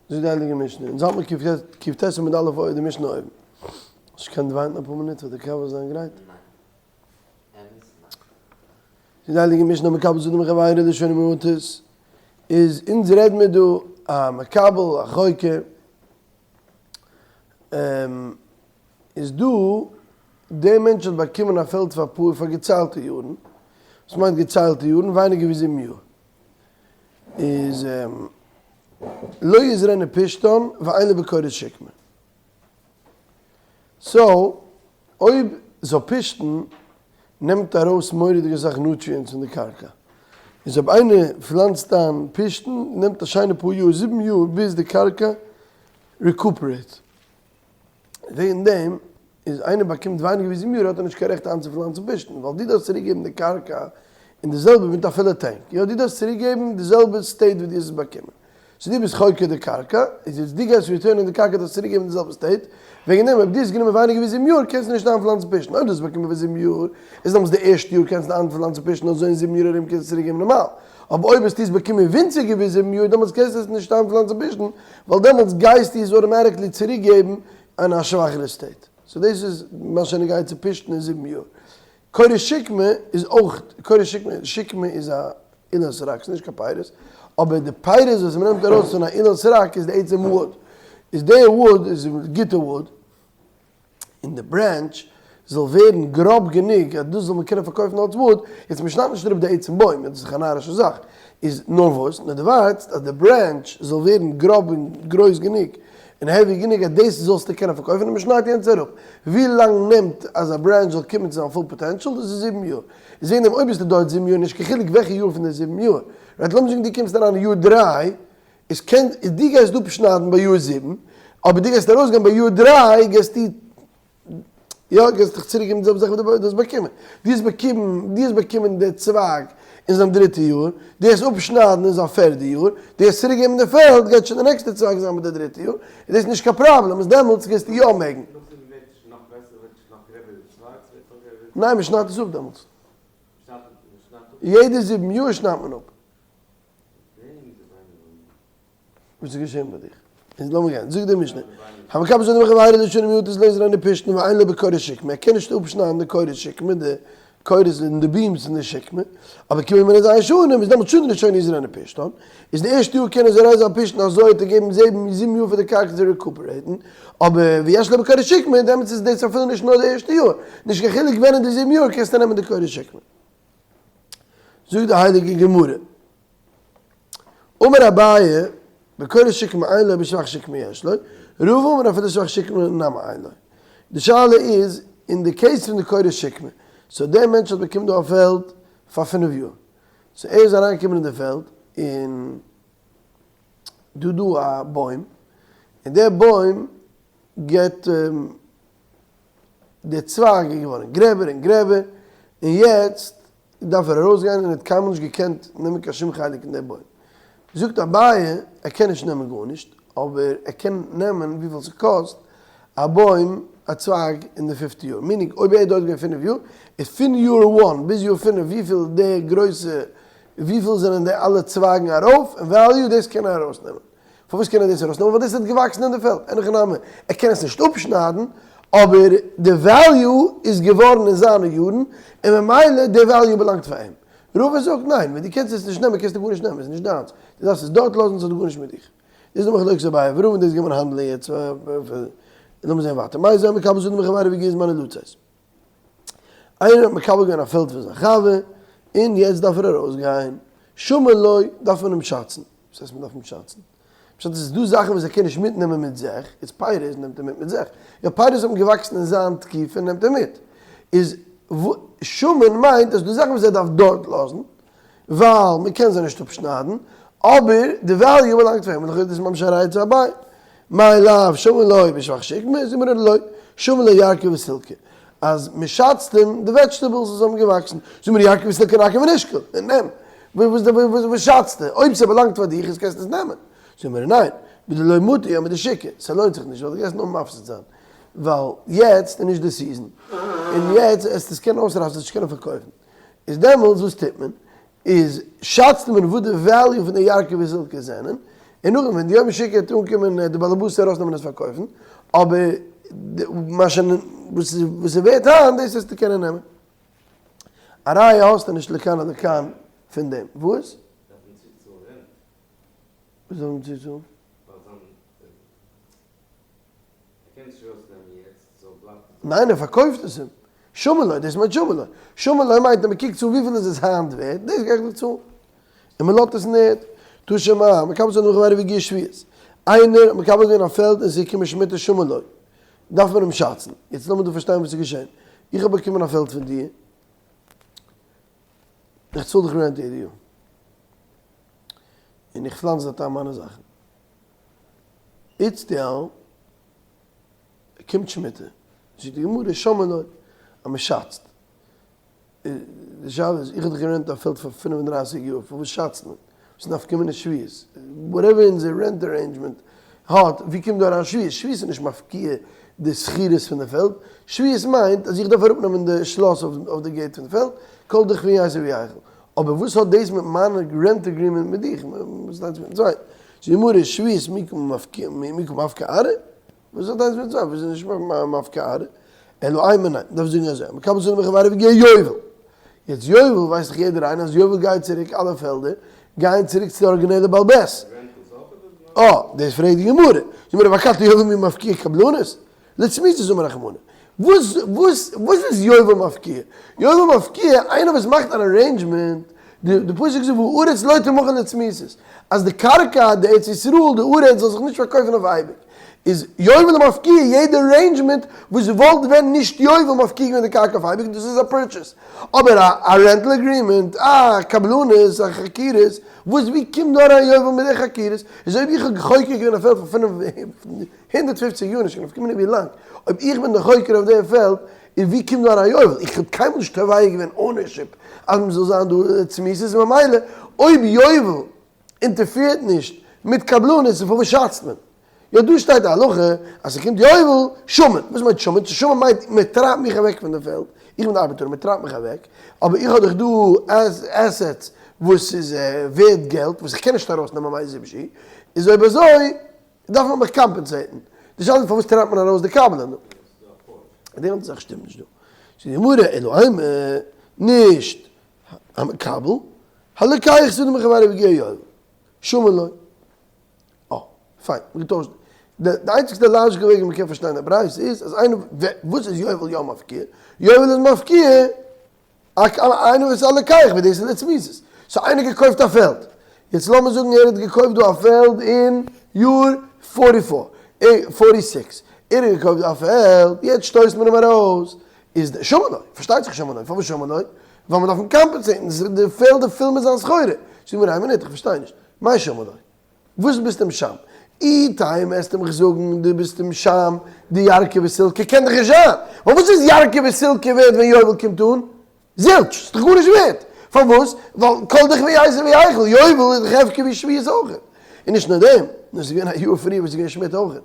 זאגט די הייליגע משנה, אונז האלט מיר ק"ט עמוד א' אויב די משנה אויבן. האסט געקענט ווארטן אפאר מינוט פאר די קאווע זאל זיין גרייט? זאגט די הייליגע משנה המקבל שדה מחבירו לשנים מועטות, איז אונז רעד מיר דא א מקבל א חוקר, איז דא דער מענטש האט באקומען א פעלד פאר פאר פאר געציילטע יארן, וואס מיינט געציילטע יארן? ווייניגער ווי זיבן יאר. איז לא יזרענו פשתן ואין לו בקורת שקמה. so אויב זאל פשתן נעמט ארויס מורא'דיגע סאך nutrients פון די קרקע. איז אויב איינער פלאנצט איין פשתן נעמט א שיינע פאר יאר, זיבן יאר, ביז די קרקע recuperate. וועגן דעם איז איינער באקומט ווייניגער ווי זיבן יאר האט ער נישט קיין רעכט איינצופלאנצן פשתן ווייל דו דארפסט צוריק געבן די קרקע און די זעלבע מיט א פולע טענק יא דו דארפסט צוריק געבן די זעלבע state ווי דו האסט עס באקומען so דו ביסט חוקר די קרקע איז יעצט דו גייסט return ען די קרקע דארפסט צוריק געבן די זעלבע state וועגן דעם אויב דו האסט גענומען ווייניגער ווי זיבן יאר קענסטו נישט איינפלאנצן פשתן אויב דו האסט באקומען פאר זיבן יאר איז דעמאלטס די ערשטע יאר קענסטו איינפלאנצן פשתן אזוי אין זיבן יאר ארום קענסטו צוריק געבן נארמאל אבער אויב האסטו עס באקומען ווינציגער ווי זיבן יאר דעמאלטס קענסטו עס נישט איינפלאנצן פשתן ווייל דעמאלטס גייסטו עס automatically צוריק געבן אין א שוואכערע state. so דאס איז מה שנוגע צו פשתן אין זיבן יאר. קורת שקמה איז אויך, קורת שקמה, שקמה איז א אילן סרק, ס'איז נישט קיין פירות, אבער די פירות וואס מ'נעמט ארויס פון א אילן סרק איז די עצם wood. איז די wood איז גוטע wood. און די branch זאל ווערן גראב גענוג אז דאס זאל מען קענען פארקויפן אלס wood, יעצט מען שניידט נישט אראפ די עצם בוים, דאס איז דאך א נארישע זאך, איז נאר וואס, נאר דו ווארטסט אז די branch זאל ווערן גראב און גרויס גענוג און heavy גענוג אז דאס זאלסטו קענען פארקויפן און מען שניידט יענץ אראפ. ווי לאנג נעמט אז א branch זאל קומען צו זיין full potential? דאס איז זיבן יאר. איז וועגן דעם אויב ביסטו דארט זיבן יאר נישט קיין חילוק וועלכע יאר פון די זיבן יאר, right לאמיר זאגן דו קומסט אריין אין יאר דריי, איז קען איז דו גייסט אפשניידן ביי יאר זיבן, אבער דו גייסט ארויסגיין ביי יאר דריי גייסטו יא גייסט דיך צוריק געבן די זעלבע זאך וואס דו האסט באקומען, דו האסט באקומען דו האסט באקומען די צווייג אין זיין דריטע יאר, דו גייסט אפשניידן אין זיין פערדע יאר, דו גייסט צוריק געבן די פעלד גייט שוין די נעקסטע צווייג זיין ביי די דריטע יאר, איז דאס נישט קיין פראבלעם, איז דעמאלטס גייסטו יא מעגן. ניין מען שניידט עס אפ דעמאלטס. יעדע זיבן יאר שניידט מען אפ. וואס איז געשען ביי דיך? איז לאמיר גיין, זאגט די משנה, המקבל שדה מחבירו לשנים מועטות לא יזרענו פשתן ואין לו בקורת שקמה, ער קען נישט אפשניידן די קורת שקמה, די קורות און די beams פון די שקמה, אבער קיבל ממנו ז' שנים, איז דעמאלט שנה ראשונה יזרענו פשתן, איז די ערשטע יאר קען ער זורע זיין פשתן אזוי האט ער געגעבן זיבן זיבן יאר פאר די קרקע צו recuperate ן, אבער ויש לו בקורת שקמה, דעמאלטס איז דאס אפילו נישט נאר די ערשטע יאר, נישט קיין חילוק ווען אין די זיבן יאר קענסטו נעמען די קורת שקמה. זאגט די הייליגע גמרא, אמר אביי, בקורת שקמה אין לו בשבח שקמה יש לו, רבא אמר אפילו שבח שקמה נמי אין לו. די שאלה איז, אין די case פון די קורת שקמה, so דער מענטש האט באקומען דא א פעלד פאר פינף יאר, so ער איז אריינגעקומען אין די פעלד, און דא דא א בוים, און דער בוים געבט די צווייג איז געווארן גרעבער און גרעבער, און יעצט דארף ער ארויסגיין און ער האט קיינמאל נישט געקענט נעמען קיין שום חלק אין די בוים. זאגט אביי, ער קען נישט נעמען גארנישט, אבער ער קען נעמען וויפיל ס'קאסט א בוים א צווייג אין די פיפטע יאר, meaning אויב ער איז דארט געווען פינף יאר, איז פון יאר one ביז יאר פינף וויפיל די גרויסע וויפיל זענען די אלע צווייגן ארויף אין value דאס קען ער ארויסנעמען. פארוואס קען ער דאס ארויסנעמען? ווייל דאס האט געוואקסן אין די פעלד, אין הכי נמי, ער קען עס נישט אפשניידן, אבער די value איז געווארן אין זיינע יארן, און ממילא די value באלאנגט פאר אים. רבא זאגט, ניין, ווען דו קענסט עס נישט נעמען קענסטו גארנישט נעמען, עס איז נישט דיינס, דו דארפסט עס דארט לאזן, עס האט גארנישט מיט דיך. דאס איז די מחלוקת אביי ורבא און דאס גייט מען האנדלען יעצט, לאמיר זען ווייטער, מיתיבי המקבל שדה מחבירו והגיע זמנו לצאת. איינער האט מקבל געווען א פעלד פון זיין חבר, און יעצט דארף ער ארויסגיין, שמין לו, דארף מען אים שאצן. וואס הייסט מען דארף אים שאצן? פשט איז ס'דא זאכן וואס ער קען נישט מיטנעמען מיט זיך, איז פירות נעמט ער מיט מיט זיך. יא פירות האבן געוואקסן אין זיין תקופה נעמט ער מיט. איז שמין מיינט אז ס'דא זאכן וואס ער דארף דארט לאזן, ווייל מען קען זיי נישט אפשניידן, אבער די value באלאנגט פאר אים, לכאורה איז דאס ממש א ראיה צו אביי. מאי לאו שמין לו בשבח שקמה, זאגט מען לא, שמין לו ירקא וסילקא, אז מען שאצט אים די vegetables וואס האבן געוואקסן, זאגט מען ירקא וסילקא נקוב ונשקול, נעם, וואס שאצטו, אויב ס'באלאנגט פאר דיך איז קענסטו עס נעמען, זאגט מען ניין, בדלא מטי יומא דשיקא, ס'לוינט זיך נישט ווייל דו גייסט נאר מפסיד זיין, ווייל יעצט איז נישט די season, און יעצט עסטו עס קענען אויסרייסן, עסט נישט קענען פארקויפן. איז דעמאלטס וואס טוט מען? איז שאצט מען וואס די value פון די ירקא וסילקא זענען, און. און נאכדעם ווען די יום השקר וועט אנקומען די באלעבאס ארויסנעמען עס פארקויפן, אבער מה ש וואס איז ווערט היינט דאס וועסטו קענען נעמען. א ראיה האסטו נישט לכאן אדער כאן פון דעם. וואס? דארף מען צוצאלן rent. וואס דארף מען צוצאלן? ווייל זיין ער קען עס נישט ארויסנעמען יעצט so בלייבט עס. ניין ער פארקויפט עס אים. שמין לו, דאס מיינט שמין לו. שמין לו מיינט אז מען קוקט צו וויפיל איז עס היינט ווערט, דאס גיי איך דיר צאלן. און מען לאזט עס אין ערד. תא שמע, מקבל שדה מחבירו והגיעה שביעית. איינער האט מקבל געווען א פעלד און עס איז געקומען שמיטה שמין לו. דארף מען אים שאצן. יעצט לאמיר דא פארשטיין וואס איז געשען. איך האב באקומען א פעלד פון דיר. איך צאל דיך rent יעדע יאר. און איך פלאנץ דארט איין מיינע זאכן. איצט יא, קומט שמיטה. זאגט די גמרא שמין לו אז מען שאצט. די שאלה איז, איך האב דאך גערענט א פעלד פאר 35 יאר, פארוואס שאצט מען? וואס נפקא מינה שביעית? Whatever אונזער rent arrangement האט, ווי קומט דא אריין שביעית? שביעית איז נישט מפקיע די שכירות פון די פעלד, שביעית מיינט אז איך דארף אראפנעמען די שלאס אויף די gate פון די פעלד, כל דכפין ייתי וייכול. אבער וואס האט דאס מיט מיין rent agreement מיט דיך? וואס האט איינס מיטן צווייטן? זאגט די גמרא, שביעית מי קא מפקע ארעא? וואס האט איינס מיט צוויי? וואס איז נישט מפקיע ארעא? אלא אימא ניין, מ'דארף זאגן אזוי, מקבל שדה מחבירו והגיע יובל. יעצט יובל ווייסט דאך יעדער איינער אז יובל גייט צוריק אלע פעלדער גייען צוריק צו די ארגינעלע בעל בית. אה, דאס פרעגט די גמרא. די גמרא ואכתי יובל מי מפקיע קבלנות? לצמיתות אמר רחמנא. וואס וואס וואס איז יובל מפקיע? יובל מפקיע איינער וואס מאכט אן arrangement, די פסוק זאגט והארץ לא תמכר לצמיתות, אז די קרקע, די ארץ ישראל, די ארץ זאל זיך נישט פארקויפן אויף אייביג. איז יובל מפקיע יעדע arrangement וואס וואלט ווען נישט יובל מפקיע געווען די קרקע אויף אייביג, דאס איז א purchase. אבער א rental agreement, א קבלנות, א חכירות, וואס ווי קומט דא אריין יובל מיט די חכירות? איז אויב איך האב חוקר געווען א פעלד פאר 550 יאר, נישט קיין נפקא מינה ווי לאנג, אויב איך בין דער חוקר אויף די פעלד, איז ווי קומט דא אריין יובל? איך האב קיינמאל נישט תובע געווען ownership אז מ'זאל זיין דא צמיתות, ממילא אויב יובל אינטערפירט נישט מיט קבלנות און פארוואס שאצט מען? יא דא שטייט די הלכה אז ס'קומט יובל שמין, וואס מיינט שמין? שמין מיינט מען טרייבט מיך אוועק פון די פעלד, איך בין די ארבעטער מען טרייבט מיך אוועק, אבער איך האב דאך דא assets וואס איז ווערד געלט וואס איך קען נישט ארויס נעמען מאיזה סיבה, איז אויב אזוי דארף מען מיך compensate ן, די שאלה איז פארוואס טרייבט מען ארויס די קבלן דא? די גאנצע זאך שטימט נישט דא. זאגט די גמרא אלא אימא נישט המקבל, הלוקח שדה מחבירו והגיע יובל, שמין לו. אה, פיין, מ'האט געטוישט. די איינציגסטע logical וועג ווי מ'קען פארשטיין די ברייתא איז אז איינער, וואס איז יובל יא מפקיע? יובל איז מפקיע איינער וואס איז א לוקח, ווי דאס איז לצמיתות. So איינער געקויפט א פעלד. יעצט לאמיר זאגן ער האט געקויפט דא א פעלד אין יאר forty four, forty six. ער האט געקויפט דא א פעלד, יעצט שטויסט מען אים ארויס. איז די שמין לו, פארשטייט זיך שמין לו, פארוואס שמין לו? ווייל מען דארף אים compensate ן, די פעלד איז פול מיט זיין סחורה. זאגט מיר איין מינוט, איך פארשטיי נישט, מאי שמין לו? וואס ביסטו אים שם? אי תימא וועסטו מיך זאגן דו ביסט אים שם די ירקא וסילקא קען דאך נישט זיין, ווייל וואס איז ירקא וסילקא ווערט ווען יובל קומט אן? Zilch, ס'איז דאך גארנישט ווערט. פארוואס? ווייל כל דכפין ייתי וייכול, יובל איז דאך הפקר ווי שביעית אויך. און נישט נאר דעם, נאר ס'איז געווען א יאר פריער וואס איז געווען שמיטה אויך.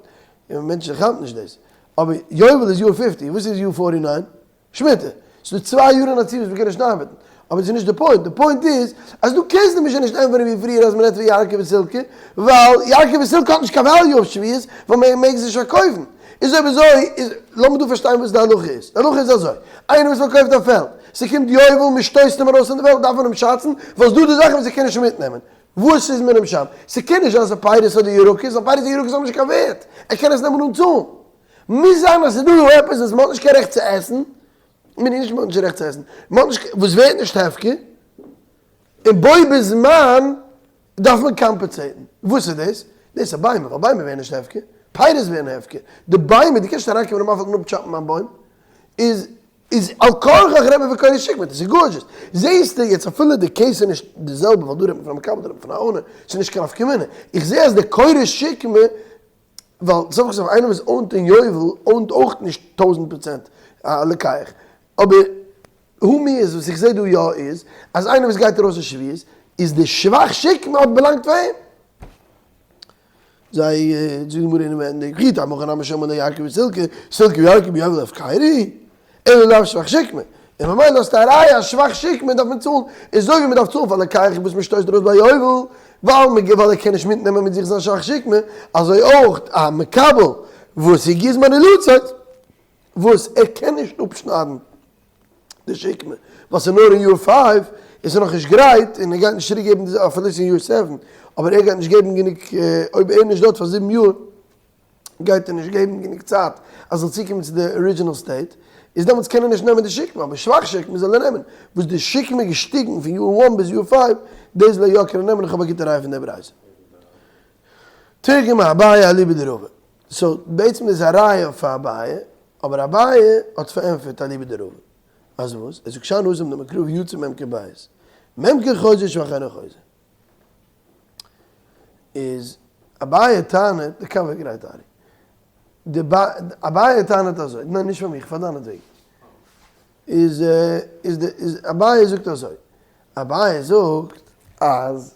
און מענטשן כאפן נישט דאס. אבער יובל איז יאר fifty, וואס איז יאר forty nine? שמיטה. ס'איז דא צוויי יאר אין א צי וואס מ'קען נישט ארבעטן. אבער דאס איז נישט די point. די point איז אז דו קענסט מיר שוין נישט ענטפערן ווי פריער אז מ'רעדט פון ירקא וסילקא, ווייל ירקא וסילקא האט נישט קיין value אויף שביעית, ווייל מ'מעג עס נישט פארקויפן. איז אויב אזוי איז לאמיר דא פארשטיין וואס די הלכה איז. די הלכה איז אזוי, איינער וואס פארקויפט א פעלד, ס'קומט יובל, מ'שטויסט אים ארויס פון די פעלד, דארף מען אים שאצן, ווייל ס'דא די זאכן וואס ער קען נישט מיטנעמען. וואס איז מען אים שם? ס'קען נישט זיין ס'איז פירות אדער ירקות, ווייל פירות און ירקות האבן נישט קיין ווערט, ער קען עס נעמען אן צאלן. מוז זיין אז ס'איז דא דא עפעס וואס מ'האט נישט קיין רעכט צו עסן, מיין נישט מ'האט נישט רעכט צו עסן, מ'האט נישט, וואס ווערט נישט הפקר, און בו בזמן דארף מען compensate ן. וואס איז דאס? דאס איז ביימער, ווייל ביימער ווערן נישט הפקר, פירות ווערן הפקר. די ביימער, דו קענסט נישט אריינקומען אין מיין פעלד און אפ chop ן מיין בוים, איז איז על כרחך רעדט מען פון כורת שקמה, דאס איז gorgeous. זעהסטו יעצט אפילו די case איז נישט די זעלבע ווייל דא רעדט מען פון א מקבל דא רעדט מען פון א owner, ס'איז נישט קיין נפקא מינה. איך זעה אז די כורת שקמה ווייל סוף כל סוף איינער וואס own ט אין יובל own ט אויך נישט 1000% א לוקח, אבער הוא מי איז וואס איך זעה דא יא איז אז איינער וואס גייט ארויס אין שביעית איז די שבח שקמה האט באלאנגט פאר אים. זיי זאגן מיר אינעווענדיג, וכי תימא הכא נמי שמין לו ירקא וסילקא, סילקא וירקא ביובל הפקירא, אלא לאו שבח שקמה. און ממילא האסטו א ראיה אז שבח שקמה דארף מען צאלן, אזוי ווי מען דארף צאלן פאר לוקח וואס מען שטויסט ארויס ביי יובל, ווייל מען ווייל ער קען נישט מיטנעמען מיט זיך זיין שבח שקמה, אזוי אויך א מקבל וואס הגיע זמנו לצאת, וואס ער קען נישט אפשניידן די שקמה ווייל ס'איז נאר אין יאר five און ס'איז נאכנישט גרייט און ער גייט נישט צוריק געבן אפילו ס'איז אין יאר seven אבער ער גייט נישט געבן גענוג אויב ער איז נישט דארט פאר זיבן יאר גייט ער נישט געבן גענוג צייט אז ס'זאל צוקומען צו די original state איז דעמאלטס קען ער נישט נעמען די שקמה אבער שבח שקמה זאל ער נעמען וואס די שקמה איז געשטיגן פון יאר one ביז יאר five דאס זאל ער יא קענען נעמען איך האב א גוטע ראיה פון די ברייתא. תרגמא אביי אליבא דרבא. so בעצם איז א ראיה פאר אביי, אבער אביי האט פארענטפערט אליבא דרבא. אז וואס? ער זאגט שאני התם דמקרא יצא ממכר בית. ממכר חוזר שבח אינו חוזר. איז אביי טענה'ט, די קאווע גרייט ארי. די אביי טענה'ט אזוי, ניין נישט פאר מיך, פאר דיינעטוועגן. איז איז די איז אביי זאגט אזוי, אביי זאגט אז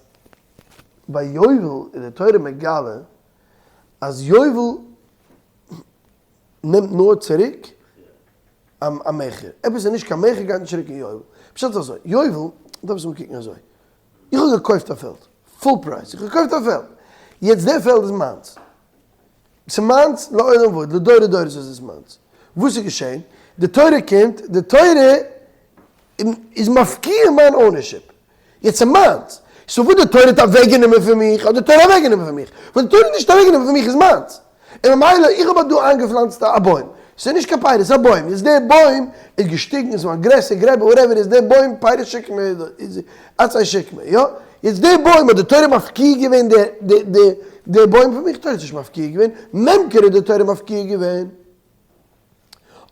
ביי יובל איז די תורה מגלה אז יובל נעמט נאר צוריק א מכר, עפעס איז נישט קיין מכר גייט נישט צוריק אין יובל, פשט איז אזוי, יובל, דארף עס אנקוקן אזוי, איך האב געקויפט א פעלד, full price, איך האב געקויפט א פעלד, יעצט די פעלד איז מיינס, ס'איז מיינס לעולם ועד, לדורי דורות איז עס מיינס, וואס איז געשען? די תורה קומט, די תורה איז מפקיע מיין ownership, יעצט איז מיינס. so וואס די תורה האט אוועקגענומען פון מיך, האט די תורה אוועקגענומען פון מיך. וואס די תורה האט נישט אוועקגענומען פון מיך איז מיינס. און ממילא איך האב דא איינגעפלאנצט א בוים. ס'איז נישט קיין פירות, ס'איז א בוים. יעצט דער בוים איז געשטיגן, איז געווארן גרעסער, גרעבער, whatever, איז דער בוים פירות שקמה, איז עצי שקמה, יא? יעצט דער בוים האט די תורה מפקיע געווען די די די די בוים פון מיך? תורה האט נישט מפקיע געווען, ממכר האט די תורה מפקיע געווען.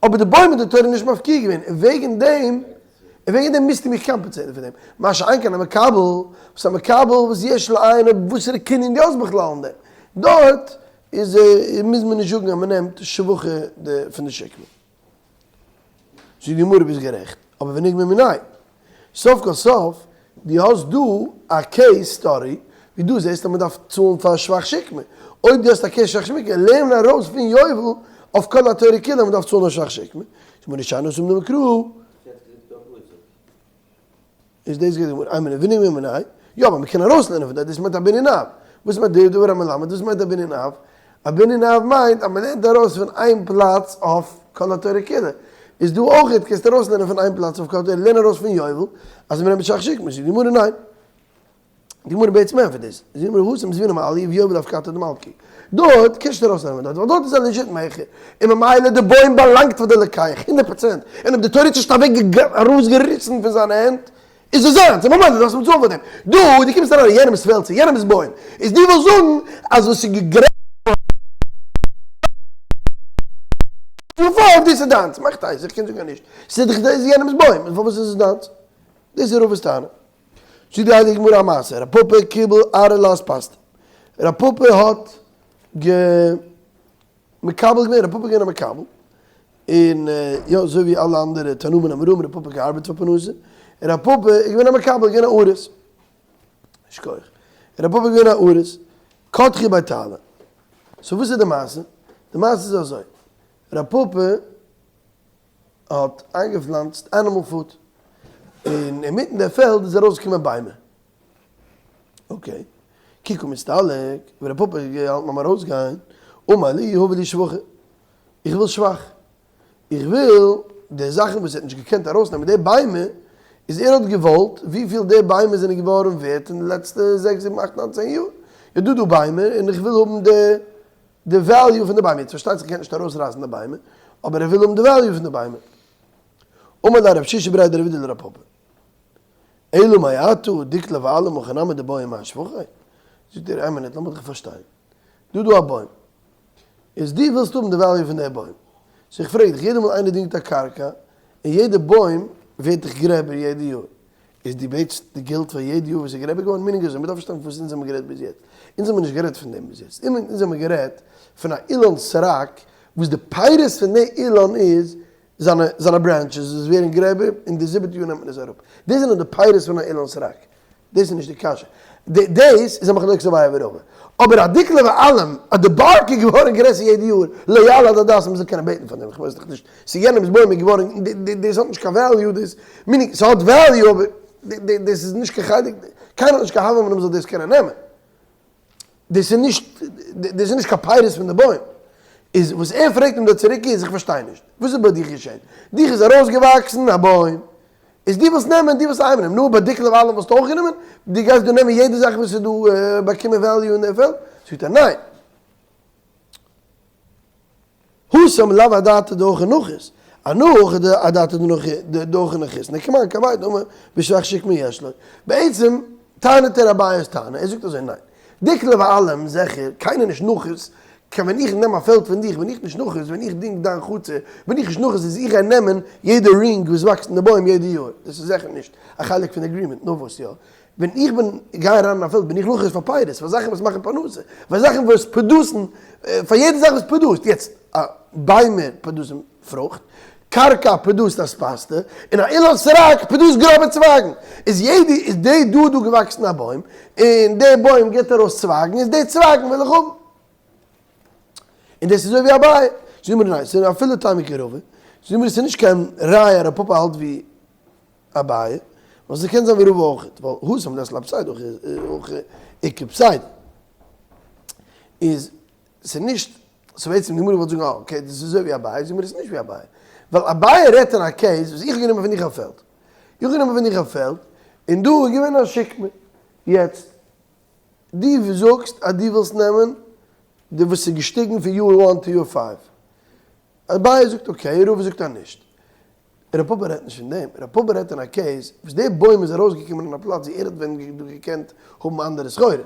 אבער די בוים האט די תורה נישט מפקיע געווען, און וועגן דעם, און וועגן דעם מוזטו מיך compensate ן פאר דעם. מה שאין כן א מקבל, וואס א מקבל וואס יש לו עין אויב וואסערע קנין דו האסט בכלל אין דעם, דארט איז מוז מען נישט זאגן אז מען נעמט שבחא פון די שקמה. זאגט די גמרא ביסט גערעכט, אבער וניגמר מיניה. סוף כל סוף, דו האסט דא א case study ווי דו זעסט אז מען דארף צאלן פאר שבח שקמה. אויב דו האסט א case שבח שקמה, לערן ארויס פון יובל אויף כל התורה כולה אז מען דארף צאלן אויף שבח שקמה. זאגט מיר נישט איינער זאגן דעם מקרא. איז דאס גייט די גמרא, איין מינוט, וניגמר מיניה? יא, אבער מען קען ארויסלערנען פון דארט, דאס מיינט א בנין אב. וואס מיינט די דבר המלמד? וואס מיינט א בנין אב? א בנין אב מיינט אז מען לערנט ארויס פון איין פלאץ אויף כל התורה כולה. איז דא אויך קענסטו ארויסלערנען פון איין פלאץ אויף כל התורה, לערן ארויס פון יובל אז מען נעמט שבח שקמה. זאגט די גמרא ניין. די גמרא בעצם ענטפערט דאס. זאגט די גמרא התם זבינא מעליא ויובל אפקעתא דמלכא. דארט קענסטו ארויסנעמען דארט, ווייל דארט איז א legit מכר, און ממילא די בוים באלאנגט פאר די לוקח הונדערט פראצענט, און אויב די תורה האט נישט אוועק ארויסגעריסן פון זיינע הענט, איז עס זיינס, און ממילא דארפסטו אים צאלן פאר דעם. דא, דו קומסט אריין אין יענעמ'ס פעלד צו יענעמ'ס בוים, איז דו ווילסט זאגן אז וואס איז געגרעבט געווארן, דאס איז דיינס, מאכט איינס, איך קען זאגן אז נישט, ס'איז דאך דאס יענעמ'ס בוים, און פארוואס איז עס דיינס? דאס איז רבא'ס טענה. זאגט די הייליגע גמרא א מעשה, רב פפא קיבל ארעא לאספסתא, רב פפא האט גע מקבל געווען, רב פפא איז געווען א מקבל, און יא אזוי ווי אלע אנדערע תנאים און אמוראים, רב פפא האט געארבעט פאר פרנסה, און רב פפא איז געווען א מקבל, געווען א אריס, שכוח, רב פפא איז געווען א אריס, קדחו בי תעלא, so וואס איז די מעשה? די מעשה איז אזוי, רב פפא האט איינגעפלאנצט animal food, און אינמיטן די פעלד איז ארויסגעקומען ביימער. okay, כי קא מסתלק, ווען ר' פפא האט געהאלטן ביים ארויסגיין, אמר להו הבו לי שבחא, איך וויל שבח, איך וויל די זאכן וואס ער האט נישט געקענט ארויסנעמען, די ביימער, איז ער האט געוואלט וויפיל די ביימער זענען געווארן ווערט אין די לעצטע זעקס זיבן אכט ניין צען יאר, איז דא דא ביימער און איך וויל האבן די די value פון די ביימער, יעצט פארשטייט זיך ער קען נישט ארויסרייסן די ביימער, אבער ער וויל האבן די value פון די ביימער. אמר ליה רב שישא בריה דרב אידי לרב פפא, אלא מעתה דיקלא ואלים הכי נמי דבעי מר שבחיה? זאגט ער, איין מינוט לאמיר דיך פארשטיין, דא דא א בוים, איז דו ווילסט האבן די value פון די בוים, so איך פרעג דיך, יעדע מאל איינער דינגט א קרקע, און יעדע בוים ווערט דאך גרעבער יעדע יאר, איז דו בעטסט די געלט פאר יעדע יאר וואס איז גרעבער געווארן? meaning אזוי, מ'דארף פארשטיין פון וואס אונז האבן גערעדט ביז יעצט. אונז האבן נישט גערעדט פון דעם ביז יעצט. אונז האבן גערעדט פון א אילן סרק וואס די פירות פון די אילן איז זיינע זיינע branches וואס ווערן גרעבער און די זיבעטע יאר נעמט מען עס אראפ. דאס זענען די פירות פון א אילן סרק. דאס איז נישט די קשיא. דאס איז א מחלוקת אביי ורבא. אבער א דיקלא ועלם אז די bark איז געווארן גרעסער יעדע יאר, לא יעלה על הדעת אז מ'זאל קענען בעטן פאר דעם. איך ווייס דאך נישט צו יענעמ'ס בוים איז געווארן, דאס האט נישט קיין value, דאס, meaning ס'האט value אבער דאס איז נישט קיין חלק, קיינער האט נישט קיין הוה אמינא מ'זאל דאס קענען נעמען. דאס איז נישט, דאס איז נישט קיין פירות פון די בוים. איז וואס ער פרעגט אים דא צוריק איז, איך פארשטיי נישט, וואס איז ביי דיך געשען? דיך איז ארויסגעוואקסן א בוים, איז דו ווילסט נעמען, דו ווילסט אהיימנעמען, נו, ביי דיקלא ועלם וואלסטו אויך גענומען? דו גייסט דא נעמען יעדע זאך וואס איז דא באקומען value אין די פעלד? זאגט ער ניין. התם לאו אדעתא דהכא נחית, אנא הכא אדעתא דהכא נחית, נקמן כאביי דאמר בשבח שקמה יש לו. בעצם טענה'ט ער אביי'ס טענה, ער זאגט אזוי ניין, דיקלא ועלם זיכער, קיינער נישט נחית, קיין ווען איך נעם א פעלד פון דיך בין איך נישט נחית, ווען איך דינג דיין חצר בין איך נישט נחית אז איך גיי נעמען יעדע רינג וואס וואקסט אין די בוים יעדע יאר, דאס איז זיכער נישט א חלק פון די agreement, נאר וואס יא, ווען איך בין גיי אריין אין א פעלד בין איך נחית פאר פירות, פאר זאכן וואס מאכן פרנסה, פאר זאכן וואס produce ן, פאר יעדע זאך וואס produce ט, יעצט א ביימער produce ן פרוכט, קרקע produce ט אספסתא, און א אילן סרק produce ט גראבע צווייגן, איז יעדע איז די דא דא געוואקסן א בוים, און די בוים גיבט ארויס צווייגן, איז די צווייגן וויל איך האבן. און דאס איז אזוי ווי אביי, זאג מיר ניין, ס'איז אפילו תימא כרבא, זאג מיר ס'איז נישט קיין ראיה רב פפא האלט ווי אביי, ווייל ס'קען זיין ווי רבא אויכעט, ווייל התם לית ליה פסידא הכא איכא פסידא. איז ס'איז נישט, סאו בעצם די גמרא וואלט זאגן אה okay דאס איז אזוי ווי אביי, זאג מיר עס איז נישט ווי אביי, ווייל אביי רעדט אין א case וואס איך האב גענומען פון דיך א פעלד, איך האב גענומען פון דיך א פעלד, און דא איז געווען א שקמה, יעצט דו זאגסט אז דו ווילסט נעמען די וואס איז געשטיגן פון יאר one to יאר five, אביי זאגט okay, רבא זאגט אז נישט, ר' פפא רעדט נישט פון דעם, ר' פפא רעדט אין א case וואס די בוים איז ארויסגעקומען אין א פלאץ ווי ער האט ווען דא געקענט האבן אנדערע סחורה.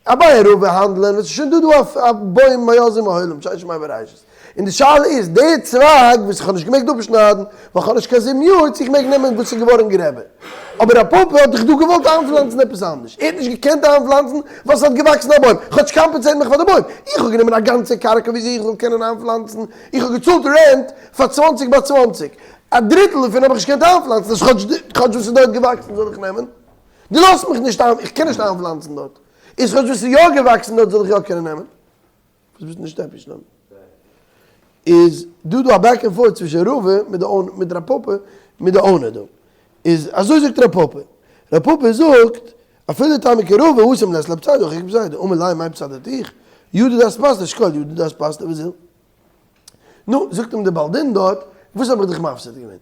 אביי רבא האנדלען ווען ס'איז שוין דא דא א בוים מאז ומעולם ששת ימי בראשית. און די שאלה איז די צווייג וואס איך האב נישט געמעגט אפשניידן ווייל כ'האב נישט קיין 7 יאר צו איך מעג נעמען וואס איז געווארן גרעבער. אבער ר' פפא האט דאך דא געוואלט איינפלאנצן עפעס אנדערש, ער האט נישט געקענט איינפלאנצן ווייל ס'האט געוואקסן א בוים, כאטש compensate מיך פאר די בוים, איך האב גענומען א גאנצע קרקע וויאזוי איך זאל קענען איינפלאנצן, איך האב געצאלט rent פאר 20 ביי 20, א דריטל דערפון האב איך נישט געקענט איינפלאנצן, איז כאטש כאטש וואס איז דארט געוואקסן זאל איך נעמען? דו לאזט מיך נישט איין, איך קען נישט איינפלאנצן דארט, איז כאטש וואס איז יא געוואקסן דארט זאל איך יא קענען נעמען? וואס ביסטו נישט happy שלמה? איז דא דא א back and forth צווישן רבא מיט די owner מיט רב פפא מיט די owner דא. איז אזוי זאגט רב פפא. רב פפא זאגט אפילו תימא כרבא התם לית ליה פסידא הכא איכא פסידא אמר ליה מאי פסדתיך ידא דאספסתא שקול ידא דאספסתא וזיל. נו, זאגט אים דער בעל דין דארט, וואס האב איך דיך מפסיד געווען?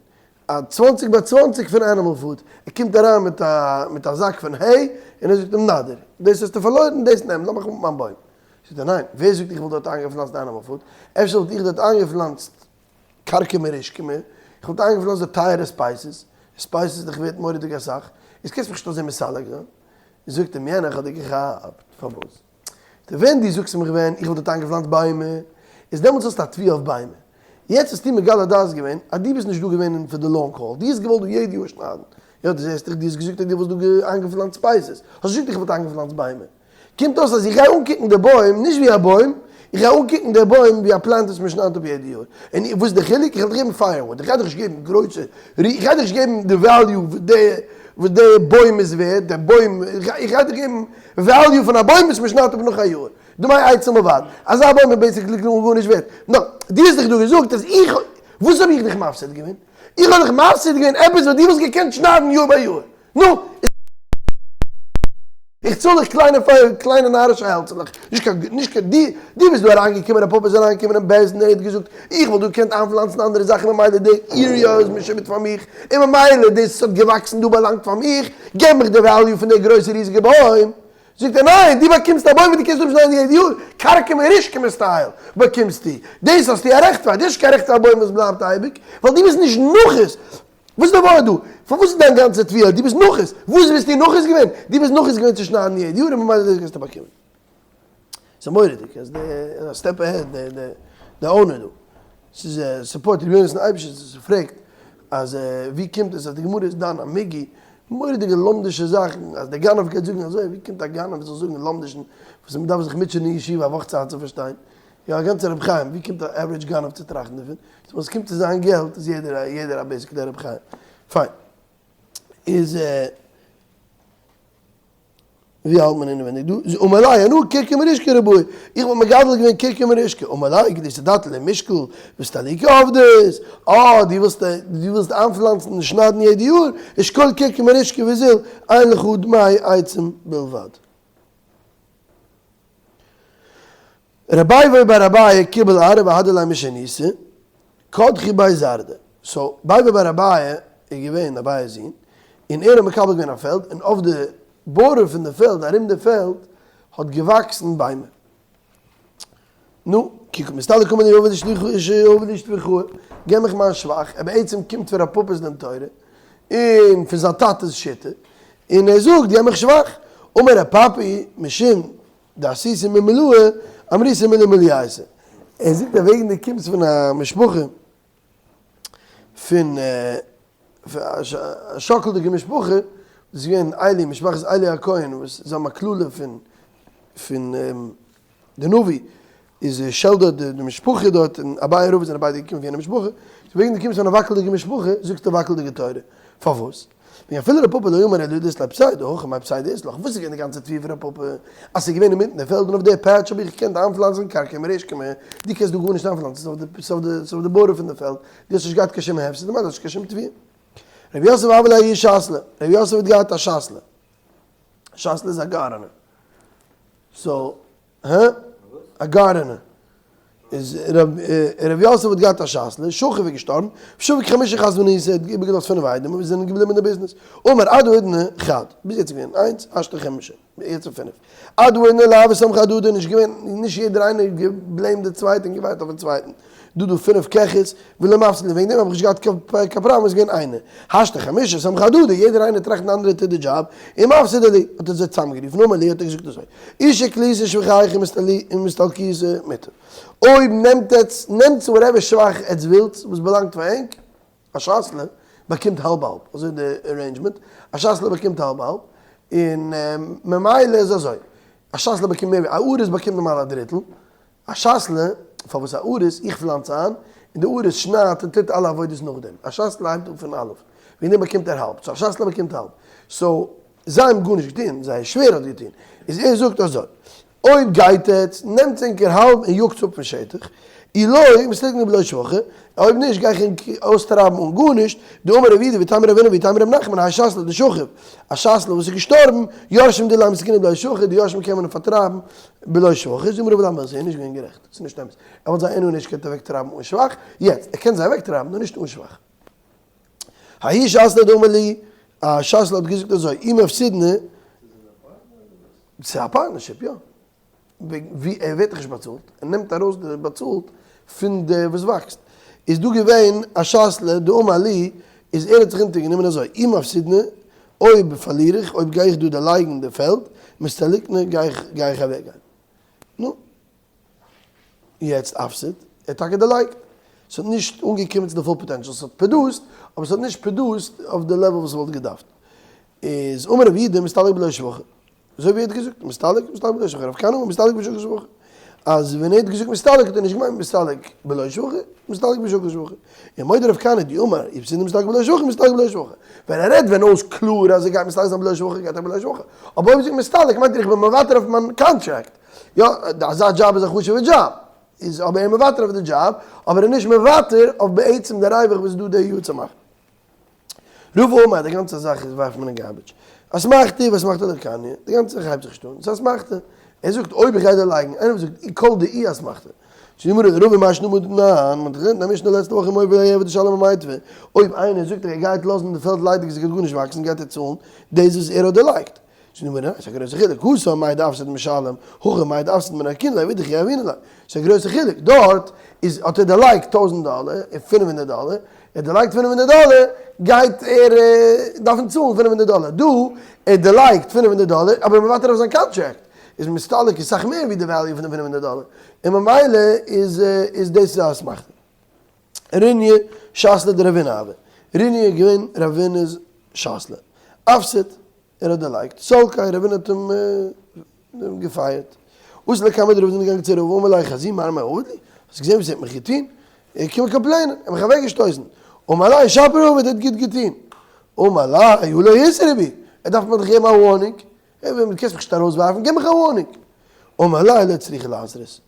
א 20 ביי 20 פון animal food, ער קומט אריין מיט א מיט א זאק פון hay, און ער זאגט אים נאדיר, דאס האסטו פארלוירן, דאס נעם, לאמיך האבן מיין בוים. זאגט ער ניין, ווער זאגט איך וואלט דארט איינגעפלאנצט animal food, אפשר וואלט איך דארט איינגעפלאנצט כרכום רישכמה, איך וואלט איינגעפלאנצט די טייערע spices, spices איז דאך ווערט מורא'דיג אסאך, איז קענסט מיך נישט אזוי מסלק זיין. זאגט אים יענער איך האב דיר געכאפט, פארוואס? זאגט ער ווען דו זאגסט מיך ווען איך וואלט דארט איינגעפלאנצט ביימער, איז דעמאלטס האסטו א תביעה אויף ביימער, יעצט האסטו מגלה דעת געווען אז דו ביסט נישט דא געווען פאר די long haul, דו האסט געוואלט דא יעדע יאר שניידן, יא דו זעסט דאך דו האסט געזאגט אז דו וואלסט דא איינגעפלאנצט spices, האסט נישט געזאגט איך וואלט איינגעפלאנצט ביימער. קומט אויס אז איך גיי אנקוקן די בוים נישט ווי א בוים, איך גיי אנקוקן די בוים ווי א plant וואס מען שניידט אפ יעדע יאר. און וואס איז די חילוק? איך וועל דיך געבן firewood, איך גיי דיך נישט געבן גרויסע, איך גיי דיך נישט געבן די value וואס די וואס די בוים איז ווערד, די בוים, איך גיי דיך געבן value פון א בוים וואס מען שניידט אפ נאך א יאר. דמי עצים בלבד. אזא בוים איז basically גארנישט ווערד. נא, דו האסט דאך דא געזאגט אז איך, וואס האב איך דיך מפסיד געווען? איך האב דיך מפסיד געווען עפעס וואס דו וואלסט געקענט שניידן יאר ביי יאר. נו, איך צאל דיך קליינע פאר קליינע נארישע העלצעלעך, נישט קיין, נישט קיין, דו, דו ביסט דא אריינגעקומען, ר' פפא איז אריינגעקומען אין בית דין, ער האט געזאגט, איך וואלט דא געקענט איינפלאנצן אנדערע זאכן ממילא די area איז משועבד פאר מיך, און ממילא דאס וואס האט געוואקסן דא באלאנגט פאר מיך, געב מיך די value פון די גרויסע ריזיגע בוים. זאגט ער, ניין, דו באקומסט א בוים וואס דו קענסט אפשניידן יעדע יאר, כרכום רישכמה style באקומסטו, דאס האסטו א רעכט פאר, דאס איז נישט קיין רעכט פאר א בוים וואס בלייבט אייביג, ווייל דו ביסט נישט נחית, וואס איז די ווארט דא? פארוואס איז דיין גאנצע תביעה? דו ביסט נחית! וואס ביסטו נחית געווען? דו ביסט נחית געווען צו שניידן יעדע יאר און ממילא דאס גייסטו באקומען. ס'איז מורא'דיג אז די א step ahead די די די owner דא. ס'איז support ר' יונתן אייבשיץ פרעגט אז ווי קומט עס אז די גמרא איז דן א מיגו מורא'דיגע לומדישע זאכן אז דער גנב גייט זאגן אזוי ווי קומט א גנב זאל זאגן לומדישן וואס מ'דארף זיך מוטשען אין ישיבה א וואך צייט צו פארשטיין. יא א גאנצע רבי חיים ווי קומט א average גנב צו טראכטן דערפון? ווען עס קומט צו זיין געלט איז יעדער א יעדער א basically א רבי חיים. פיין. איז. ווי האלט מען אינעווייניג דא? ז אמר ליה אנא כרכא מרישכא רבוה, איך וואלט מגדל געווען כרכא מרישכא, אמר ליה כדי ס'דאת למשקל וסתליקי עבדות, אה דו ווילסט דו ווילסט איינפלאנצן און שניידן יעדע יאר, אשכול כרכא מרישכא וזיל, אין לך דמי עצים בלבד. ר' בייבוי בר אביי קיבל ארעא והדר ליה משניסה, קדחי בי זרדא. סאו בייבוי בר אביי איז געווען אביי'ס זון, און ער האט מקבל געווען א פעלד, און אויף די border פון די פעלד, ארום די פעלד, האט געוואקסן ביימער. נו, כי קא מסתלק אמר להו הבו לי שבחאי, געב מיך מיין שבח, ער בעצם קומט פון רב פפא'ס דין תורה, און פון זיין טאטע'ס שיטה, און ער זאגט געב מיך שבח. אמר רב פפי, משום דאתיתו ממלאי, אמריתו מילי מלייתא. ער זאגט אז וועגן דו קומסט פון א משפחה פון א שאקלדיגע משפחה, דאס איז געווען עלי, משפחת עלי הכהן, וואס זיי האבן א קללה פון פון די נביא, איז שעלט דארט די משפחה דארט, און אביי און רבא זענען ביידע געקומען פון יענע משפחה, וועגן דו קומסט פון א וואקלדיגע משפחה, זאגסטו וואקלדיגע תורה. פארוואס? ווען אפילו ר' פפא לא אמר אלא דאית ליה פסידא, הכא מאי פסידא אית לך, וואס איז געווען די גאנצע תביעה פון ר' פפא? אז ס'איז געווען אינמיטן די פעלד און אויף די patch האב איך געקענט איינפלאנצן קרקע מרישקע מ, דו קענסט דא גארנישט איינפלאנצן, ס'איז אויף די border פון די פעלד, דו האסט נישט געהאט קיין שום הפסד, ממילא האסט נישט קיין שום תביעה. ר' יוסף הוה ליה ההוא שתלא, ר' יוסף האט געהאט א שתלא, שתלא איז א gardener, so, הא? א gardener. איז ר' יוסף האט געהאט א שתלא, שכיב איז געשטארבן, שביק חמשה חזוונית, ער האט איבערגעלאזט פינף איידעמער וואס זענען געבליבן אין די ביזנעס. אמר עד האידנא חד, ביז יעצט איז געווען איינס, השתא חמשה, יעצט איז פינף. עד האידנא לא הוו סמכי אהדדי, נישט געווען, נישט יעדער איינער האט געבלעימט די צווייטע און געווארט אויפן צווייטן. דא דא פינף קעכערס, ולא מפסיד להו, וועגן דעם האב איך נישט געהאט קיין פראבלעם, עס איז געווען איינער. השתא חמשה סמכי אהדדי, יעדער איינער טראכט די אנדערע טוט די דזשאב, ומפסידי להו, האט ער זיי צוזאמגערופן, אמר להו האט ער געזאגט אזוי, אי שקליתו שבחייכו ומסתלקיתו מוטב. אויב נעמט עטס, נעמטס whatever שבח עטס ווילטס וואס באלאנגט פאר ענק, א שתלא באקומט האלב האלב, אזוי איז די arrangement, א שתלא באקומט האלב האלב, און ממילא איז אזוי, א שתלא באקומט מער ווי, א אריס באקומט נארמאל א דריטל, א שתלא, פארוואס א אריס, איך פלאנץ איין, און די אריס שניידט און טוט אלע עבודות נאכדעם, א שתלא הייבט אן פון אלף, וועגן דעם באקומט ער האלב, so א שתלא באקומט האלב, so זיי האבן גארנישט געטון, זייער שווער האט געטון, איז ער זאגט אזוי, אויב גייט עטס, נעמטס ענקער האלב און יאגטס אפ פון שטח, אי לא, מסתלקנא בלא שבחא, אויב נישט גיי איך ענק אויסטרייבן אן גארנישט, דאמר רב יהודה ואיתימא רבינא ואיתימא רב נחמן האי שתלא דשכיב, א שתלא וואס איז געשטארבן, יורשים דיליה מסתלקינן בלא שבחא, די יורשים קען מען אים פארטרייבן בלא שבחא, זאגט מיר רבי לאמיר זעהן, נישט געווען גערעכט, ס'איז נישט אמת, ער וואלט זיי אינו נישט געקענט אוועקטרייבן אן שבח, יעצט, ער קען זיי אוועקטרייבן, נאר נישט אן שבח. האי שתלא דאמר להו, א שתלא האט געזאגט אזוי, אי מפסידנא, ס'איז א partnership, יא. ווי ער ווערט דאך נישט באצאלט, ער נעמט ארויס די באצאלט פון די וואס וואקסט. איז דא געווען א שתלא דאמר להו, איז ער האט זיך אונטערגענומען אזוי, אי מפסידנא, אויב פארליר איך, אויב גיי איך דא דערלייגן די פעלד, מסתלקנא גיי איך גיי איך אוועקגיין. נו. יעצט אפסיד, ער האט טאקע דערלייגט. ס'האט נישט אנגעקומען צו די full potential, ס'האט produced, אבער ס'האט נישט produced אויף די level וואס ס'וואלט געדארפט. איז אמר רב יהודה מסתלק בלא שבחא. אזוי ווי ער האט געזאגט מסתלק, מסתלק בלא שבחא. רב כהנא אמר מסתלק ושקיל שבחא. אז ווען ער האט געזאגט מסתלק האט ער נישט געמיינט מסתלק בלא שבחא, מסתלק ושקיל שבחא. און מודה רב כהנא דאמר אי מפסידנא מסתלק בלא שבחא, מסתלק בלא שבחא. ווען ער רעדט ווען אויס קלאר אז ער גייט מסתלק זיין בלא שבחא גייט ער בלא שבחא. אבער אויב ער זאגט מסתלק מיינט ער איך בין מוותר אויף מיין קאנטראקט. יא, אזא דזשאב איז א חשוב'ע דזשאב. איז אבער ער מוותר אויף די דזשאב, אבער ער איז נישט מוותר אויף בעצם די ריווח וואס איז דא די יאר צו מאכן. רבא אמר, די גאנצע זאך איז ווארפט מען אין garbage. אסמכתא ואסמכתא דקניא, די גאנצע זאך הייבט זיך נישט אן, ס'איז אסמכתא. ער זאגט אויב איך גיי דערלייגן, איינער וואס זאגט אי כל דאי אסמכתא. שנאמר רבא מאי שנא מתנן, מען האט געלערנט אין א משנה לעצטע וואך אם אומר העבד ישלם המיטבא, אויב איינער זאגט ער גייט לאזן די פעלד ליידיג עס גייט גארנישט וואקסן גייט ער צאלן דאס וואס ער האט דערלייגט. שנאמר ס'איז א גרויסע חילוק, התם מאי דאפסיד משלם, הכא מאי דאפסיד מנכינן ליה ואידך יהבינן ליה, ס'איז א גרויסע חילוק, דארט איז האט ער דערלייגט טויזענט דאלער און פינף הונדערט דאלער, ער האט דערלייגט פינף הונדערט דאלער גייט ער דארפן צאלן פינף הונדערט דאלער, דא ער האט דערלייגט פינף הונדערט דאלער אבער מוותר אויף זיין קאנטראקט, איז מסתלק איז סאך מער ווי די value פון די פינף הונדערט דאלער, און ממילא איז איז דאס א אסמכתא. ריניא שתלא דרבינא הוה, ריניא איז געווען רבינא'ס שתלא, אפסיד. ער האט דערלייגט. סלקיה רבינא האט אים געפייערט. אתו לקמיה דרבא זענען געגאנגען צו רבא אמרו ליה חזי מר מאי עביד לך, האסט געזען וואס ער האט מיך געטון? ער איז געקומען complain ען, ער האט מיך אוועקגעשטויסן. אמר ליה שפיר עביד, ער האט גוט געטון. אמר ליה הא לא התרו בי, ער דארף מיר דאך געבן א warning. דו קענסט מיך נישט ארויסווארפן, גיב מיך א warning. אמר ליה לא צריכא לאזהרות.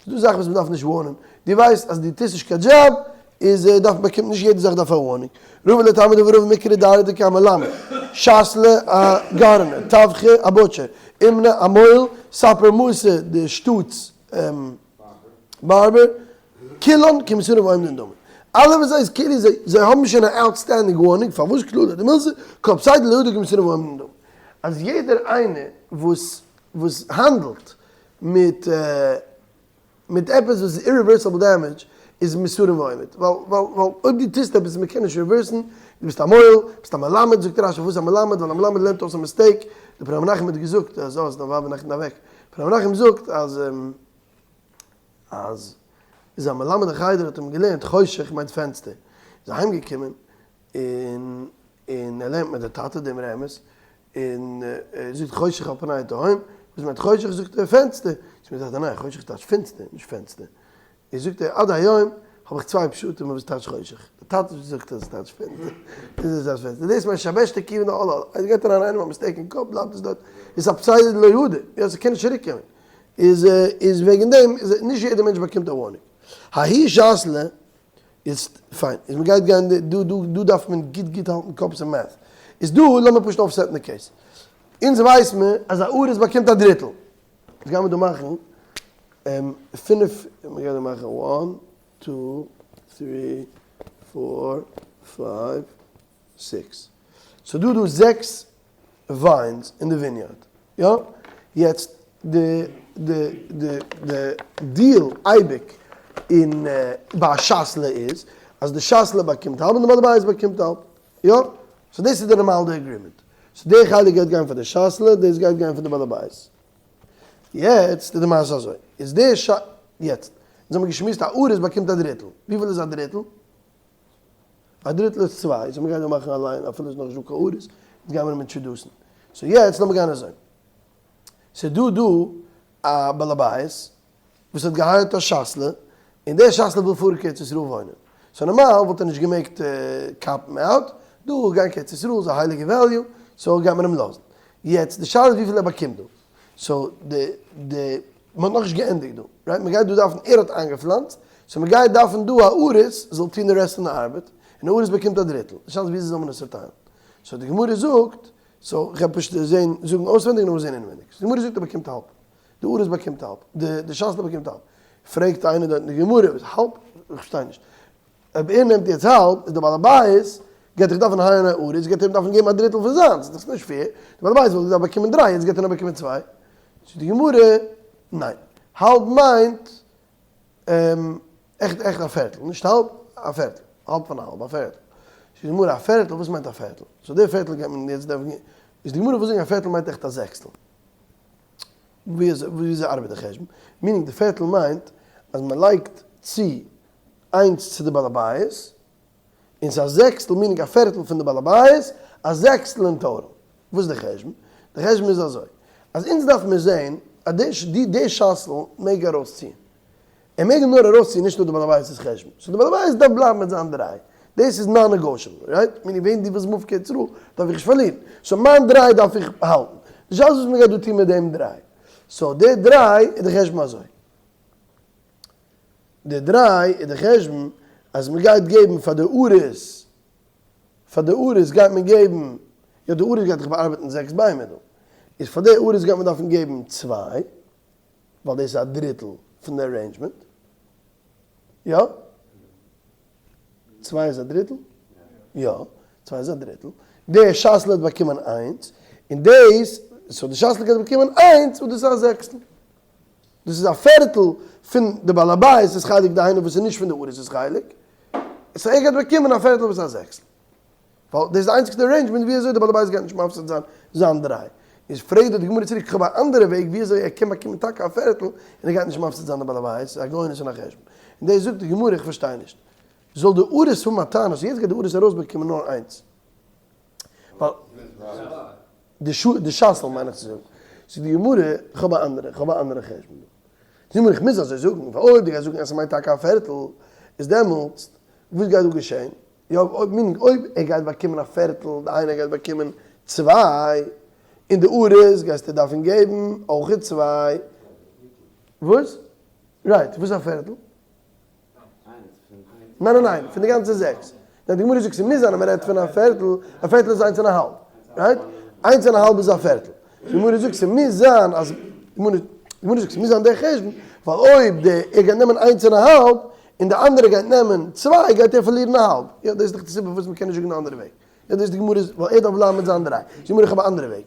ס'דא זאכן וואס מ'דארף נישט ווארנען. דו ווייסט אז דו טוסט נישט קיין דזשאב, איז דארף באקומט נישט יעדע זאך דארף א warning. רבא לטעמיה דרבא מיקרי דרדקי א מלמד, שתלא א gardener, טבחא א butcher, אומנא א מוהל, ספר מסא די שטאט'ס barber, כולן כמסורין ועומדין דמי. אלע וואס זיי איז כאילו זיי זיי האבן שוין א outstanding warning פארוואס קללה דמילתא כל פסידא לא הדר כמסורין ועומדין דמי. אז יעדער איינער וואס וואס האנדלט מיט מיט עפעס וואס איז irreversible damage איז מסורין ועומד, ווייל ווייל ווייל אויב דו טוסט עפעס וואס מ'קען נישט רעווערסן, דו ביסט א מוהל, ביסט א מלמד, זאגט רשי פארוואס א מלמד, ווייל א מלמד לערנט אויס א mistake, דער פני מנחם האט געזאגט אז אה, זיין ווייב איז נעכטן אוועק, פני מנחם זאגט אז אז איז א מלמד אין חדר האט אים געלערנט חושך מיינט פענסטער, איז אהיים געקומען און און ער לערנט מיט די טאטע דעם רמז, און ער זאגט חושך על פני תהום, וואס מיינט חושך? זאגט ער פענסטער, זאגט די טאטע ניין חושך טייטש פינסטער נישט פענסטער, איז זאגט ער עד היום האב איך צוויי פשטים וואס טייטש חושך, די טאטע זאגט אז עס טייטש פינסטער, איז עס טייטש פענסטער, דאס מיינט שבשת כיוון די אלל, עס גייט אריין איינעם א mistake אין קאפ בלייבט עס דארט, איז א פסידא דלא ידע, יא ס'קען נישט צוריק קומען, איז איז וועגן דעם איז נישט יעדער מענטש באקומט א warning, ההיא שתלא איז פיין, איז מ'גייט גיין דא דא דא דארף מען גוט גוט האלטן קאפ צום math. איז דא לאמיר פשוט אויפסעטן די case. אונז ווייס מיר אז א אריס באקומט א דריטל. איז גיימיר דא מאכן פינף, מ'גייט דא מאכן one, two, three, four, five, six. ס'דא דא זעקס vines אין די vineyard. יא? יעצט די די די די דיעל אייביג אין ביי א שתלא איז אז די שתלא באקומט האלב און די בעל הבית באקומט האלב. יא? so דאס איז די נארמאל די agreement. so די חלק גייט גיין פאר די שתלא, דאס גייט גיין פאר די בעל הבית. יעצט איז די מעשה אזוי. איז די ש. יעצט. אונז האמיר געשמועסט א אריס באקומט א דריטל. וויפיל איז א דריטל? א דריטל איז צוויי, so מ'גייט דא מאכן א line אפילו איז נאכנישט דא קיין אריס, יעצט גיימיר אים אינטראדוסן. so יעצט לאמיר גיין אזוי. ס'איז דא דא א בעל הבית וואס האט געהייערט א שתלא, און דער שתלא וויל פארן קיין ארץ ישראל וואוינען. so נארמאל וואלט ער נישט געמעגט קאפן out, דא גיין קיין ארץ ישראל איז א הייליגע value, so גייט מען אים לאזן. יעצט די שאלה איז וויפיל ער באקומט דא. so די די מען האט נאכנישט געענדיגט דא, right? מען גייט דא דארפן, ער האט איינגעפלאנצט, so מען גייט דארפן דא א אריס זאל טון די רעסט פון די ארבעט, און א אריס באקומט א דריטל, די שאלה איז וויאזוי זאל מען עס צוטיילן? so די גמרא זאגט, so איך גיי פשוט זען זאגן אויסווענדיג און נאכדעם זען אינווענדיג, so די גמרא זאגט ער באקומט האלב, די אריס באקומט האלב, די די שתלא באקומט האלב, פרעגט איינער דארט אין די גמרא, וואס האלב? איך פארשטיי נישט, אויב ער נעמט יעצט האלב, איז די בעל הבית גייט דאך דארפן הייערן א אריס, גייט ער אים דארפן געבן א דריטל פון זיינס, דאס איז נישט fair, די בעל הבית וואלט געדארפט באקומען דריי, יעצט גייט ער נאר באקומען צוויי. זאגט די גמרא, ניין, האלב מיינט עכט עכט א פערטל, נישט האלב, א פערטל, האלב פון א האלב, א פערטל. זאגט די גמרא, א פערטל, וואס מיינט א פערטל? so די פערטל גייט מען יעצט דארפן, איז די גמרא וויל זאגן א פערטל מיינט עכט א זעקסטל. ווי אזוי ארבעט די חשבון? meaning די פערטל מיינט אז מען לייגט צו איינס צו די בעל הבית, און ס'איז א זעקסטל meaning א פערטל פון די בעל הבית, א זעקסטל אין total. וואס איז די חשבון? די חשבון איז אזוי, אז אונז דארף מיר זעהן אז די די שתלא מעג ארויסציען. ער מעג נאר ארויסציען נישט נאר די בעל הבית'ס חשבון. so די בעל הבית דארף בלייבן מיט זיין דריי. דאס איז non negotiable, right? meaning ווען דו ווילסט מופן קיין ארץ ישראל דארף איך נישט פארלירן. so מיין דריי דארף איך האלטן. די שאלה איז וואס מ'גייט דא טון מיט דעם דריי. so די דריי איז די חשבון אזוי. די דריי איז די חשבון אז מען גייט געבן פאר די אריס, פאר די אריס גייט מען געבן, יא די אריס גייט דאך באארבעטן זעקס ביימער דא, איז פאר די אריס גייט מען דארפן געבן צוויי, ווייל דאס איז א דריטל פון די arrangement, יא? צוויי איז א דריטל? יא, צוויי איז א דריטל. די שתלא האט באקומען איינס, און דאס, so די שתלא גייט באקומען איינס, וואס דאס איז א זעקסטל. דאס איז א פערטל פון די בעל הבית'ס חלק דהיינו וואס איז נישט פון די אריס'ס חלק, so ער גייט באקומען א פערטל וואס איז א זעקסטל. ווייל דאס איז די איינציגסטע arrangement ווי אזוי די בעל הבית גייט נישט מפסיד זיין זיין דריי. איז פרעגט דארט די גמרא צוריק איך האב א אנדערע וועג ווי אזוי ער קען באקומען טאקע א פערטל און ער גייט נישט מפסיד זיין די בעל הבית, ס'איז א גאונות און א חשבון. און דאס זאגט די גמרא איך פארשטיי נישט. זאל די אריס האבן א טענה, so יעצט גייט די אריס ארויסבאקומען נאר איינס. ווייל. די שתלא מיין איך צו זאגן. זאגט די גמרא, איך האב א אנדערע, איך האב א אנדערע חשבון דא. זאגט די גמרא, איך מוז אזוי זאגן, ווייל אויב דו גייסט זאגן אז ס'מיינט טאקע א פערטל, איז דעמאלטס וואס גייט דא געשען? יא, אויב meaning אויב ער גייט באקומען א פערטל, דהיינו ער גייט באקומען צוויי, און די אריס גייסטו דארפן געבן אויכעט צוויי. וואס? right, וואס איז א פערטל? ניין ניין ניין, פון די גאנצע זעקס. ניין, די גמרא זאגט ס'מוז זיין אז מ'רעדט פון א פערטל, א פערטל איז איינס און א האלב, right? איינס און א האלב איז א פערטל. די גמרא זאגט ס'מוז זיין אז, די גמרא זאגט ס'מוז זיין דער חשבון, ווייל אויב די ער גייט נעמען איינס און א האלב, און די אנדערע גייט נעמען צוויי, גייט ער פארלירן א האלב. יא, דאס איז דאך די סיבה פארוואס מ'קען נישט זאגן די אנדערע וועג. יא, דאס די גמרא איז, ווייל ער דארף בלייבן מיט זיין דריי. זאגט די גמרא איך האב א אנדערע וועג.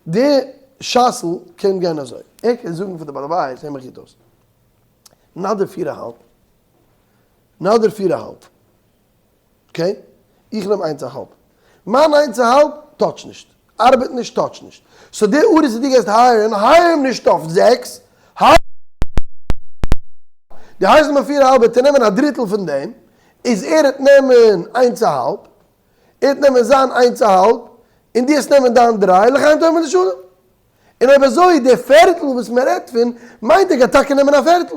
די שסל קען גיין אזוי. ער קען זאגן פאר די בעל הבית, הער מיך גוט אויס. נאדיר פיר א האלב. נאדיר פיר א האלב. okay? איך נעם איינס א האלב. מיין איינס א האלב touch נישט. ארבעט נישט touch נישט. so די אריס וואס דו גייסט hire ן, hire אים נישט אויף זעקס, hire דו hire סט אים אויף פיר א האלב וועט ער נעמען א דריטל פון דעם, איז ער וועט נעמען איינס א האלב, ער וועט נעמען זיין איינס א האלב, און דו וועסט נעמען דיין דריי, לחיים טובים ולשלום. און אויב אזוי די פערטל וואס מען רעדט פון, מיינט ער גייט טאקע נעמען א פערטל.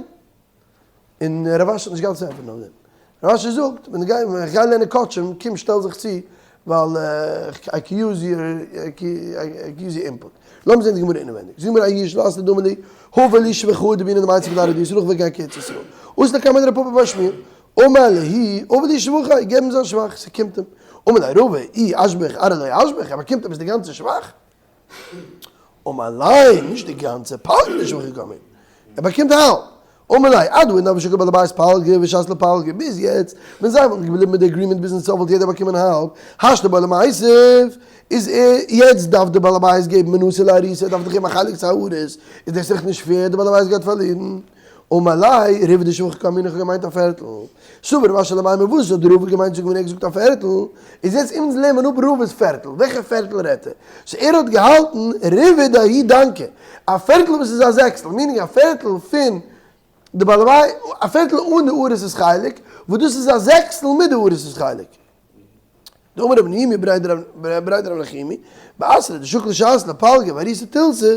און רב אשי האט נישט געהאט צו ענטפערן אויף דעם. רב אשי זאגט, ווען איך גיי לערנען קדשים, קום שטעל זיך צו, ווייל I can use your, I can use your input. לאמיר זען די גמרא אינעווענדיג. זאגט מיר א איש לאסט דומה לי, הבה לי שבחו דבינה דמייצג דארעא דישראל וגיי קיץ ישראל. אויס לקמיה דרב פפא בר שמואל. אמר להו, הבה לי שבחא, געב אים זיין שבח, ס'קומט אים. אמר ליה רבא, אי אשבח ארעא לא אשבח, ער באקומט עפעס די גאנצע שבח? אמר ליה, נישט די גאנצע, פלגא דשבחא קאמר, ער באקומט האלב. אמר ליה, עד האידנא הוה שקיל בעל הבית פלגא ושתלא פלגא, ביז יעצט ווען זיי וואלטן געבליבן מיט די agreement ביזן סוף וואלט יעדער באקומען האלב, השתא בעי למיתב, איז ער, יעצט דארף די בעל הבית געבן מנתא לאריסא, ער דארף דאך געבן א חלק צו אריס, איז דאס דאך נישט fair, די בעל הבית גייט פארלירן. אמר ליה, ריבעא דשבחא קאמינא, איך האב געמיינט א פערטל. סבר רב אשי למימר וואס האט רבא געמיינט זאגן ווען ער האט געזאגט א פערטל? איז יעצט אונז לערנען אפ רבא'ס פערטל, וועלכע פערטל רעדט ער? so ער האט געהאלטן ריבעא דההוא דנקא, א פערטל וואס איז א זעקסטל, meaning א פערטל פון די בעל הבית, א פערטל אן די אריס'ס חלק, וואס דאס איז א זעקסטל מיט די אריס'ס חלק. דאמר רב נימי בריה דרב נחומי, באתרא דשקיל שתלא פלגא ואריסא תילתא,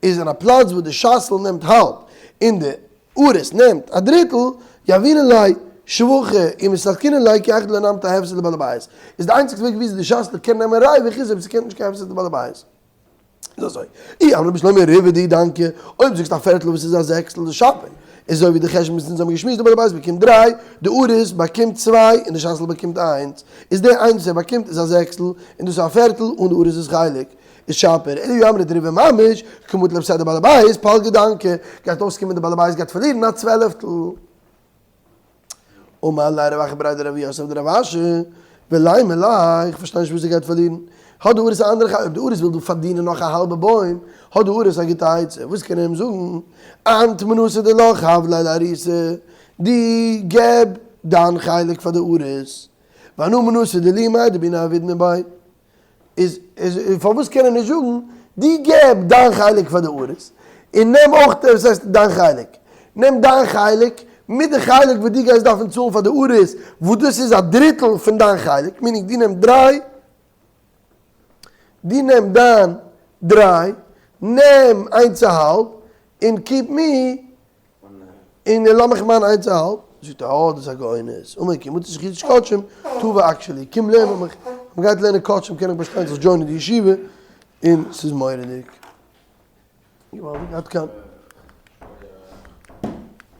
איז אין א פלאץ וואס די שתלא נעמט האלב און די אריס נעמט א דריטל, יהבינן ליה שבחא ומסלקינן ליה כי היכי דלא נמטי הפסד לבעל הבית, איז די איינציגסטע וועג וויאזוי די שתלא קען נעמען ריווח איז אויב ס'קענט נישט קיין הפסד לבעל הבית. איז אזוי, אי אמרת בשלמא ריבעא דההוא דנקא, אויב זאגסטו א פערטל וואס איז א זעקסטל איז שפיר, איז אזוי ווי די חשבון וואס אונז האבן געשמועסט די בעל הבית באקומט דריי, די אריס באקומט צוויי און די שתלא באקומט איינס, איז די איינס וואס ער באקומט איז א זעקסטל און דאס איז א פערטל אן די אריס'ס חלק, איז שפיר, אלא אי אמרת ריבעא ממש, קא מטי להפסדיה לבעל הבית, פלגא דנקא, גייט אויסקומען די בעל הבית גייט פארלירן א צוועלעפטל. אמר ליה רב אחא בריה דרב יוסף דרב אשי, ולימא ליה, איך פארשטיי נישט וואס ער גייט פארלירן, האט די אריס א אנדערע חי, אויב די אריס וויל דא פארדינען נאך א האלבע בוים, האט די אריס א גוטע עצה, וואס קען ער אים זאגן, אנת מנתא דילך הב ליה לאריסא, דו געב דיין חלק פאר די אריס, ואנא מנתא דילי מאי דבעינא עבידנא ביה. איז איז פארוואס קען ער נישט זאגן דו געב דיין חלק פאר די אריס און נעם אויך וואס הייסט דיין חלק? נעם דיין חלק מיט די חלק וואס דו גייסט דארפן צאלן פאר די אריס וואס דאס איז א דריטל פון דיין חלק meaning דו נעם דריי דו נעם דיין דריי נעם איינס א האלב און keep me און לאמיך מיין איינס א האלב, זאגט ער, אה, דאס איז א גאונות, אמר כי מצית חידוש קדשים, טבע actually, קום לערן מיט מיך, מען גייט לערנען קדשים קען איך באשטיין זיך join ען די ישיבה, און ס'איז מורא'דיג. געוואלדיג, עד כאן.